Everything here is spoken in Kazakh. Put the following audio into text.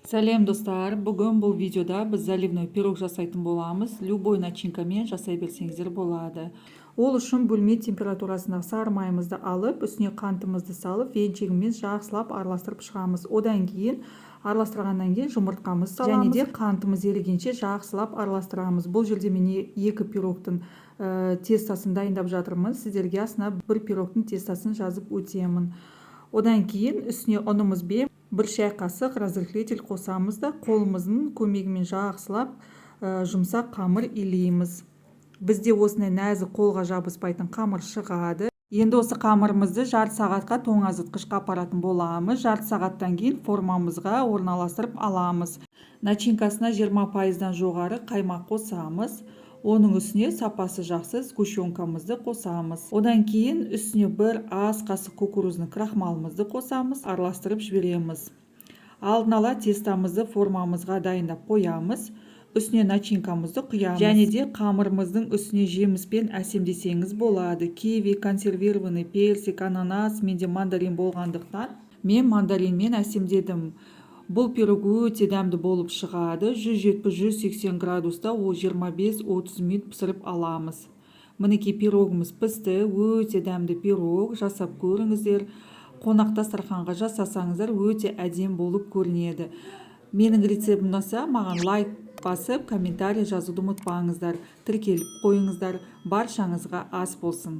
Сәлем, достар! Бүгін бұл видеода біз заливной пирог жасайтын боламыз. Любой начинкамен жасай берсеңіздер болады. Ол үшін бөлме температурасындағы сары майымызды алып, үстіне қантымызды салып, венчигімен жақсылап араластырып шығамыз. Одан кейін, араластырғаннан кейін, жұмыртқамызды саламыз және де қантымыз ерігенше жақсылап араластырамыз. Бұл жерде мен екі пирогтың тестосын дайындап жатырмын. Сіздерге астына бір пирогтың тестосын жазып өтемін. Одан кейін үстіне ұнымызбен 1 шай қасық разрыхлитель қосамыз да, қолымыздың көмегімен жақсылап жұмсақ қамыр илейміз. Бізде осындай нәзік, қолға жабыспайтын қамыр шығады. Енді осы қамырымызды жарты сағатқа тоңазытқышқа апаратын боламыз. Жарты сағаттан кейін формамызға орналастырып аламыз. Начинкасына 20%-дан жоғары қаймақ қосамыз. Оның үстіне сапасы жақсы сгущенкамызды қосамыз. Одан кейін үстіне бір ас қасық кукурузный крахмалымызды қосамыз, араластырып жібереміз. Алдын ала тестамызды формамызға дайындап қоямыз. Үстіне начинкамызды құямыз және де қамырымыздың үстіне жеміспен әсемдесеңіз болады: киви, консервированный персик, ананас. Менде мандарин болғандықтан, мен мандаринмен әсемдедім. Бұл пирог өте дәмді болып шығады. 170-180 градуста ол 25-30 минут пісіріп аламыз. Мінекей, пирогымыз пісті. Өте дәмді пирог, жасап көріңіздер. Қонақ дастарханға жасасаңыздар, өте әдемі болып көрінеді. Менің рецептім ұнаса, маған лайк басып, комментарий жазуды ұмытпаңыздар, тіркеліп қойыңыздар. Баршаңызға ас болсын!